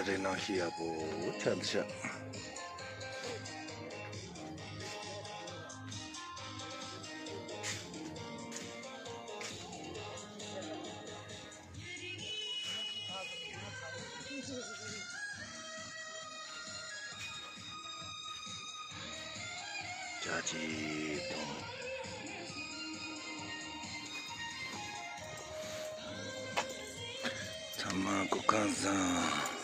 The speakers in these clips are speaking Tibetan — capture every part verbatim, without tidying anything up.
རེ་གནང་ཤེས་ཡག་པོ་ཆགས་འདུག་ཤག་ཅག་ཅིག་དང་། ཚང་མ་སྐུ་ཁམས་བཟང་།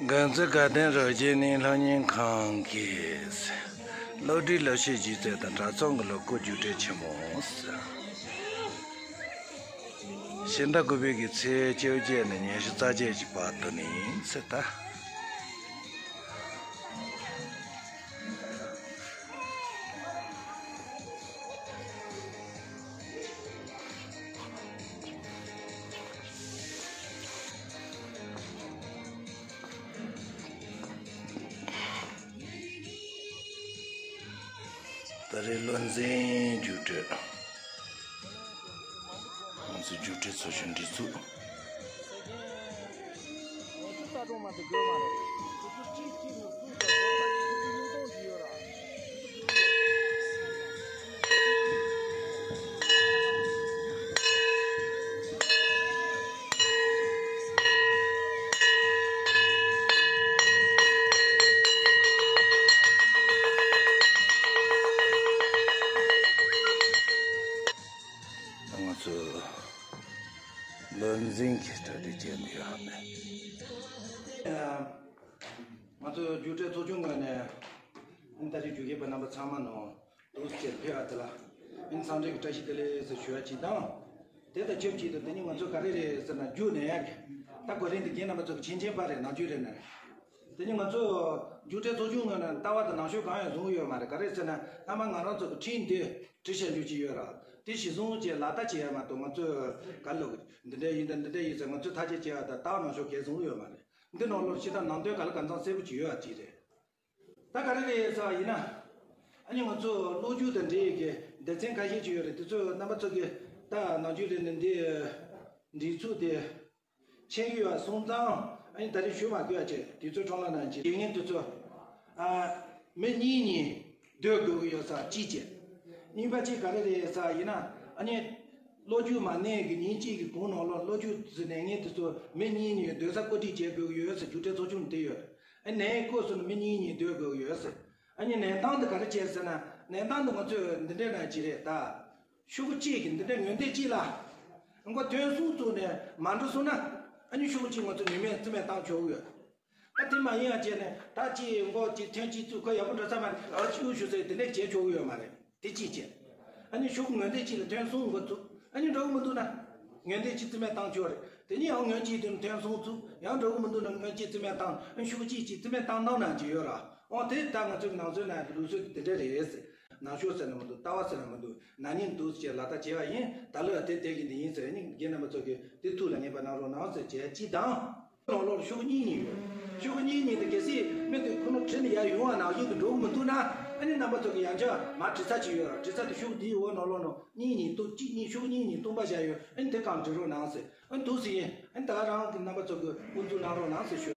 དགོན་རྩེ་དགའ་ལྡན་རབ་རྒྱས་གླིང་སློབ་གཉེར་ཁང་གི་སློབ་ཁྲིད་སློབ་བཤད་སྒྱུ་རྩལ་དང་གྲྭ་ཚང་གི་སློབ་སྐོར་རྒྱུགས་སྤྲོད་ཆེན་མོ། ཕྱི་ཟླ་དགུ་པའི་གི་ཚེས་བཅོ་བརྒྱད་ནས་ཉི་ཤུ་རྩ་བརྒྱད་ཀྱི་བར་དུ་ནི་ཚེ་ད། ད་རེས་བློ་འཛིན་རྒྱུགས་སྤྲོད། ང་ཚོ་རྒྱུགས་སྤྲོད་ཚོགས་ཆུང་སྒྲིག་འཛུགས། ང་ཚོ་བློ་འཛིན་གྱི་གྲ་སྒྲིག་བྱས་ནས་ཡོད་མེད། ང་ཚོ་རྒྱུགས་སྤྲོད་ཚོགས་ཆུང་ངོས་ནས་ད་རེས་རྒྱུགས་མཁན་པ་རྣམ་པ་ཚང་མ་ནང་། འདུག་སེ་ཕེབས་པ་དེ་ལ་ཨིན་འཚམས་འདྲི་གི་བཀྲ་ཤིས་བདེ་ལེགས་ཟེར་ཞུ་བ་གཅིག་དང་། དེ་དང་ཆབས་ཅིག་ཏུ་དེ་ཉིན་ང་ཚོ་ག་རེ་རེད་ཟེར་ན་རྒྱུགས་ནས་ཡག་གི། ད་གོ་རིམ་དེ་རྒན་རྣམ་པ་ཚོ་གི་ཕྱིན་ཆད་པ་རེད། ནམ་རྒྱུན་རེད་ན་རེད། དེ་ཉིན་ང་ཚོ་རྒྱུགས་སྤྲོད་ཚོགས་ཆུང་ངོས་ནས་ལྟ་བ་དང་ནང་ཆོས་གང་ཡང་བཟུང་ཡོད་མ་རེད། ག་རེ་ཟེར་ན་སྔ་མ་ང་རང་ཚོ་གི་འཕྲིན་དེ་བྲིས་བཞག་རྒྱུ་ཅིག་ཡོད་ར། དེ་གཞི་བཟུང་བྱས་ལག་བསྟར་བྱེད་ཡ་མ་གཏོགས་ང་ཚོས་ག་ལོག་འདི་འདྲ་ཡིན་ད་འདི་འདྲ་ཡིན་ཟེར་ང་ཚོས་ཐག་གཅོད་བྱེད་ཡ་ད་ལྟ་བ་ནང་ཆོས་གང་ཡང་བཟུང་ཡོད་མ་རེད། འདི་ནང་ལོགས་སྤྱིར་བཏང་ནང་དོན་ག་ལ་གང་འཚམ་གསལ་པོ་ཅིག་ཡོད་ཡ་ཅིག་རེད། ད་ག་རེ་རེད་ཟེར་བ་ཡིན་ན། ཨ་ནི་ང་ཚོ་སློབ་རྒྱུགས་དང་འབྲེལ་ཡོད་ཀྱི་སྡེ་ཚན་ཁ་ཤས་ཅིག་ཡོད་རེད། དེ་ཚོ་རྣམ་པ་ཚོ་གིས་ད་ནམ་རྒྱུན་རེད་ན་འདི་སྒྲིག་འཛུགས་དེ་ཆེད་ཡོད་པ་སོང་ཙང་ཨ་ནི་ད་རེས་ཞུ་མ་དགོས་ཡ་བྱས་དུས་ཚོད་ཁྲོམ་ལ་གནང་གི་དགེ་རྒན་དེ་ཚོ་ཨ་མི་གཉིས་གཉིས་སྡོད་དགོས་ཀྱི་ཡོད་ས་གཅིག་བྱས། གཉིས་པ་གཅིག་ག་རེ་རེད་ཟེར་བ་ཡིན་ན་ཨ་ནི། སློབ་རྒྱུགས་མ་གནས་ཀྱི་ཉིན་གཅིག་གི་གོང་ནང་ལོགས་སློབ་རྒྱུགས་ཀྱི་ལས་ངན་དེ་ཚོ་མི་གཉིས་གཉིས་སྡོད་ས་བཀོད་སྒྲིག་བྱེད་དགོས་ཀྱི་ཡོད་ཟེར་རྒྱུགས་སྤྲོད་ཚོགས་ཆུང་དེ་ཡོད། ཨ་ནས་བསྐོས་སོང་ན་མི་གཉིས་གཉིས་སྡོད་དགོས་ཀྱི་ཡོད་ཟེར། ཨ་ནི་ནས་སྟངས་དེ་ག་རེ་བྱས་ཟེར་ན་ནས་སྟངས་དེ་ང་ཚོས་འདི་འདྲས་ན་ཅི་རེད་ད། ཤོག་གུ་གཅིག་གི་འདི་འདྲས་ངོས་འདི་གཅིག་ལ། མགོ་ཐོན་སོང་བཙུགས་ནས་མ་འགྲོ་སོང་ན། ཨ་ནི་ཤོག་གུ་གཅིག་ང་ཚོ་ནུས་མེད་རྩིས་མེད་བཏང་ཆོག་གི་ཡོད། ད་དེ་མ་ཡིན་ཡང་བྱས་ནས་ད་ཅི་མགོ་ཅི་ཐོན་ཅི་བཙུགས་ཁོ་ཡག་པོ་འགྲོ་ས་མ་རེད་ཨ་ཅིའུ་ཞུ་ཟེར་དེ་འདྲས་བྱེད་ཆོག་གི་ཡོད་མ་རེད། དེ་གཅིག་བྱས། ཨ་ནི་ཤོག་གུ་ངོས་འདི་གཅིག་ལ་ཐོན་སོང་མགོ་བཙུགས། ཨ་ནི་འགྲོ་གི་མི་འདུག་ན། ངོས་འདི་གཅིག་རྩིས་མེད་བཏང་ཆོག་རེད། དེ་ནས་ཡང་ངོས་གཅིག་དེ་ཐོན་སོང་བཙུགས་ཡང་འགྲོ་གི་མི་འདུག་ན་ངོས་གཅིག་རྩིས་མེད་བཏང་ཨ་ནི་ཤོག་གུ་གཅིག་གཅིག་རྩིས་མེད་བཏང་གནང་ན་ཅི་ཡོད་ར། འོ་དེ་ད་ང་ཚོའི་ནང་ཚོའི་ནང་ལུགས་སྲོལ་དེ་འདྲ་རེད་ཟེར། ནང་ཤོག་ཟེར་ན་མི་འདུག་ལྟ་བ་ཟེར་ན་མི་འདུག་ན་ནིང་འདུག་ཟེར་ལག་བསྟར་བྱས་པ་ཡིན། ད་ལོ་ཡང་དེ་དེ་གི་འདི་ཡིན་ཟེར་ནི་རྒན་རྣམ་པ་ཚོ་གིས་དེ་ཐུགས་ལ་ངེས་པ་གནང་རོགས་གནང་ཟེར་བྱས་གཅིག་དང་། ནང་ལོགས་ལ་ཤོག་གཉིས་གཉིས་ཡོད། ཤོག་གཉིས་གཉིས་དེ་གལ་སྲིད་མི་དེ་ཁོ་ནོ་བྲིས་ནས་ཡར་ཡོང་བ་ནང་བཞིན་དུ་འགྲོ་གི་མི་འདུག་ན། ཨ་ནི་རྣམ་པ་ཚོ་གི་ཡང་བསྐྱར་མར་བྲིས་ཚར་གཅིག་ཡོད་ར། བྲིས་ཚར་དེ་ཤོག་འདིའི་འོག་ནང་ལོགས་ནང་གཉིས་གཉིས་གཏུབ་གཅིག་གཉིས་ཤོག་གཉིས་གཉིས་སྟོང་པ་བཞག་ཡོད། ཨ་ནི་དེ་གང་བྲི་རོགས་གནང་ཟེར། ཨ་ནི་འདུག་སེ་ཡིན། ཨ་ནི་ད་ག་རང་གི་རྣམ་པ་ཚོ་གི་དབུ་འཛུགས་གནང་རོགས་གནང་ཟེར་ཞུ།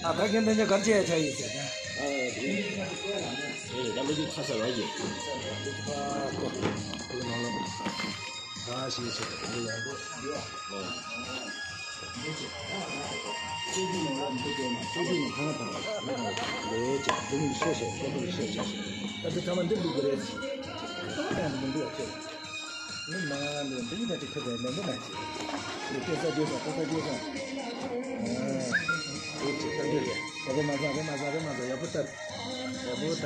ད་རྒན་དེ་ཚོ་གར་བྱས་ཡ་ཆ་ཡིན་ཟེར་ན། ཨ་རེད། ཨེ་ད་ལོ་རྒྱུས་ཁ་ས་ལ་ཡིན། ཨ་ཁོ་ཁོ་ནང་ལ་ད་ཤེས་ཆེ་ད་ཡང་གོ། ཨ་ཁྱེད་ཀྱི་ནང་ལ་འདུག་གོ་ན་ཁྱེད་ཀྱི་ནང་ཁང་དང་ལས་ཀྱི་འདི་ནི་ཤེས་ཤེས་ཤེས་པར་ཤེས་ཤེས་ཤེས། ད་འདི་ཚང་མ་འདི་འདུག་གི་རེད། ད་ཡང་འདི་འདུག་ཨ་ཁྱེད། མི་མང་ལ་འདི་འདྲ་ཅིག་ཁྱོད་ཀྱི་ནང་དུ་མ་ཅིག་ལུས་སྐྱེ་ས་སྐྱེ་ས་ལྟ་ས་སྐྱེ་ས། ཨ་འདུག་ཅིག་ལྟ་འདི་རེད། ད་རེ་མ་ཟ་རེ་མ་ཟ་རེ་མ་ཟ་ཡག་པོ་ལྟ། ཡག་པོ་ལྟ།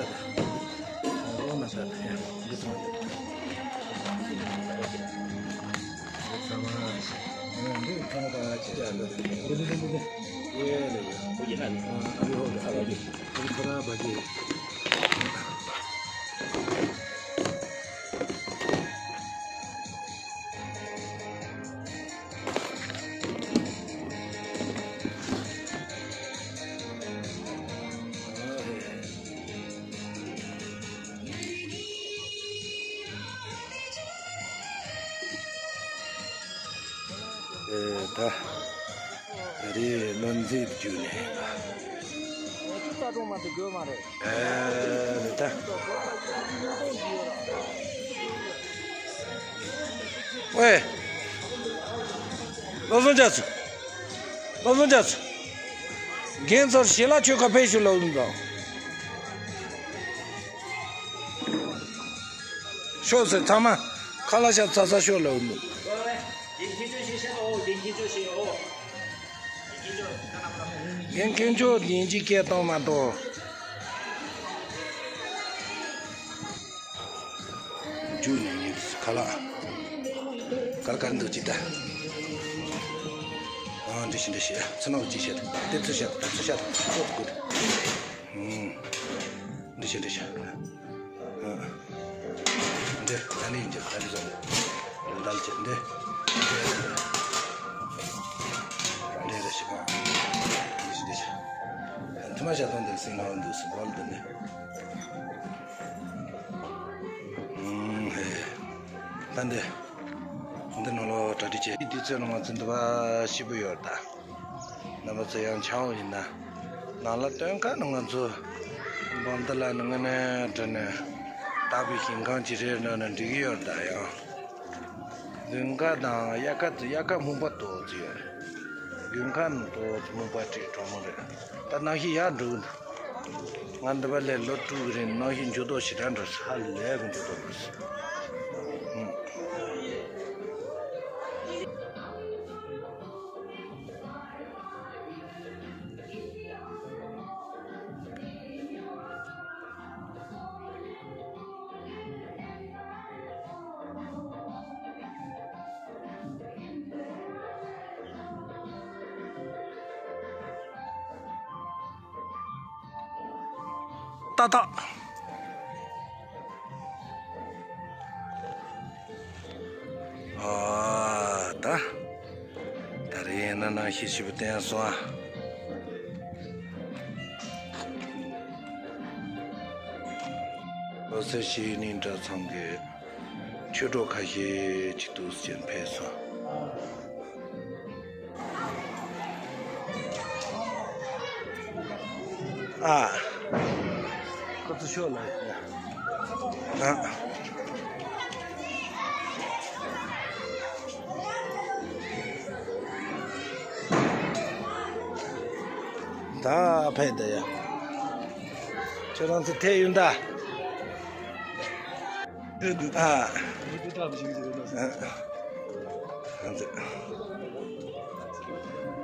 ཡག་པོ་མ་ཟ་ཡ་འདི་ཚང་མ་འདི་ཚང་མ་འདི་ཚང་མ་ཅི་བྱ་འདི་འདི་འདི་འདི་འདི་ཡེ་ལེ་ཡེ། ཨ་ཡོ་ཨ་ཡོ་ཨ་ཡོ་ཨ་ཡོ། ཨེ་ད། ད་རེས་བློ་འཛིན་བརྒྱུད་ནས། ཨེ་ད། ཝེ། བློ་བཟང་རྒྱ་མཚོ། བློ་བཟང་རྒྱ་མཚོ། རྒན་ཚོར་ཞལ་ལག་མཆོད་ཁ་ཕེབས་ཤོག་ལབ་འདུག་ཤོག་ཟེར། ཚང་མ་ཁ་ལག་ཤ་ཚ་ཚ་ཤོག་ལབ་འདུག་རྒན་མཁན་མཆོག་ཞེས་བཤད་དོ། རྒན་མཁན་མཆོག་ཞེས། འོ། རྒན་མཁན་མཆོག་རྒན་གྱིས་སྐད་གཏོང་མ་གཏོགས། རྒྱུགས་ནས་ཉིན་ཁ་ལག་གར་གར་འདུག་ཅིག་ལྟ། ཨ་འདྲི་ཤི་འདྲི་ཤི་ཚུར་ནང་ཅིག་བཤད། དེ་ཚུར་བཤད། དེ་ཚུར་བཤད། ཨོ་གུད། ཨུམ། འདྲི་ཤི་འདྲི་ཤི། ཨ། འདི་ད་ནི་ཡིན་གྱི་ད་ནི་བཟོ། འདི་ལ་ཅི་འདི། འདི་རེ་ཞིག་ག་འདི་ཞིག་འདི་ཞིག་ཐུ་མ་ཞག་དང་འདི་སིང་ང་འདུག་སུ་བོལ་འདི་ནི། ཨུམ་ཧེ། ད་འདི། འདི་ནང་ལོགས་གྲ་སྒྲིག་བྱས། དུས་ཚོད་ནང་ང་ཚོ་འདི་བ་ཞིབ་པོ་ཡོད་ད། རྣམ་པ་ཚོ་ཡང་ཆའོ་ཡིན་ན། ནང་ལ་སྟོན་ཁ་ནི་ང་ཚོ་འབངས་འདི་ལ་ནི་དངོས་གནས་དྲན་ནས་བཏགས་པའི་ཞིང་ཁམས་ཅིག་རེད་ན་ནི་འགྲིག་གི་ཡོད་ད་ཡང་། མདུན་ཁ་དང་དབྱར་ཁ་དེ་དབྱར་ཁ་སྨུག་པ་ཏོག་ཙམ་ཡོད་རེད། དགུན་ཁ་ནི་ཏོག་ཙམ་སྨུག་པ་ཁྲིག་གྲོག་མོ་རེད། ད་ནང་བཞིན་ཡར་འགྲོ་གི་འདུག་ང་འདི་པ་ལས་ལོ་དྲུག་གི་རིང་ནང་བཞིན་འགྱུར་ལྡོག་ཞེ་དྲག་འགྲོ་ས་ལས་གི་འགྱུར་ལྡོག་འགྲོ་སོང་། ཏག་ཏག་ཨ་ད། ད་རེས་ཡིན་ན་ནང་ཤེས་ཞིབ་བསྟན་སོང་ཨ། ལོ་སར་ཞིག་ནི་གྲྭ་ཚང་གི་ཆོས་གྲོགས་ཁ་ཤས་ཅིག་ཏུ་ཕེབས་སོང་ཨ། ཁོ་ཚོ་ཤོག་ལ། ཨ། ད་ཕེབས་ད་ཡ། ཁྱོད་རང་ཚོ་ཐད་ཡོང་ད། ཨ།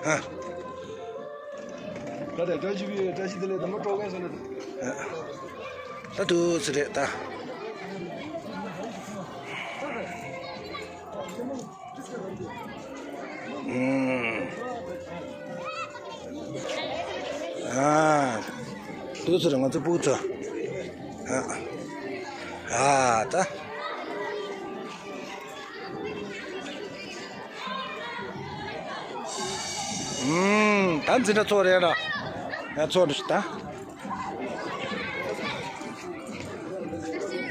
ཨ། ད་ལྟ་བཀྲ་ཤིས་པའི་བཀྲ་ཤིས་བདེ་ལེགས་དང་པོ་སྤྲོ་མཁན་སོང་ནས། ད་དུ་སི་རེད་ད། ཨུམ། ཨ། དུ་སི་རེད་ང་ཚོ་སྤུ་གུ་ཚོ། ཨ། ཨ་ད། ཨུམ། ད་འཛིན་གྲྭ་ཚོགས་རེད་ར། ཡ་ཚོགས་འདུ་ཞིག་ད།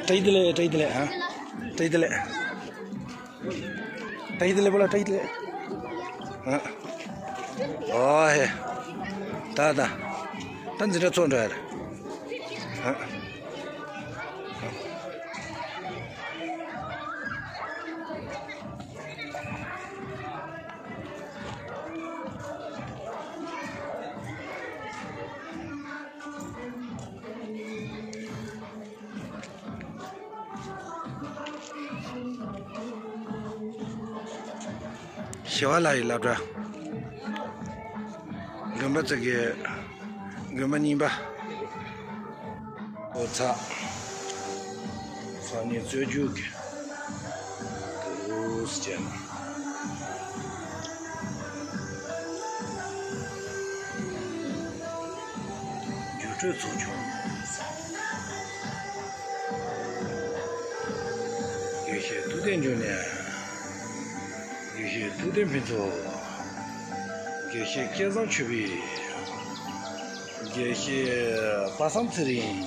བཀྲ་ཤིས་བདེ་ལེགས། བཀྲ་ཤིས་བདེ་ལེགས་ཨ། བཀྲ་ཤིས་བདེ་ལེགས། བཀྲ་ཤིས་བདེ་ལེགས་པོ་ལ་བཀྲ་ཤིས་བདེ་ལེགས་ཨ། ཨོ་ཧེ། ད་ད། ད་འཛིན་གྲྭ་ཚོགས་འདྲ་ཡ་རེད། ཨ། ཞི་བ་ལྷ་ཡི་སློབ་གྲྭ། དགོན་པ་ཚོ་གི་དགོན་པ་རྙིང་པ། འོ་ཚ། ཚ་ནི་རྩོད་རྒྱུག་གི། དུས་ཅན། རྒྱུགས་སྤྲོད་ཚོགས་ཆུང་། དགེ་བཤེས་ཐུབ་བསྟན་འབྱུང་གནས། དགེ་བཤེས་ཐུབ་བསྟན་ཕུན་ཚོགས། དགེ་བཤེས་སྐལ་བཟང་ཆོས་འཕེལ། དགེ་བཤེས་དཔལ་བཟང་ཚེ་རིང་།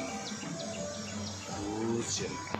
དུས་ཆེན།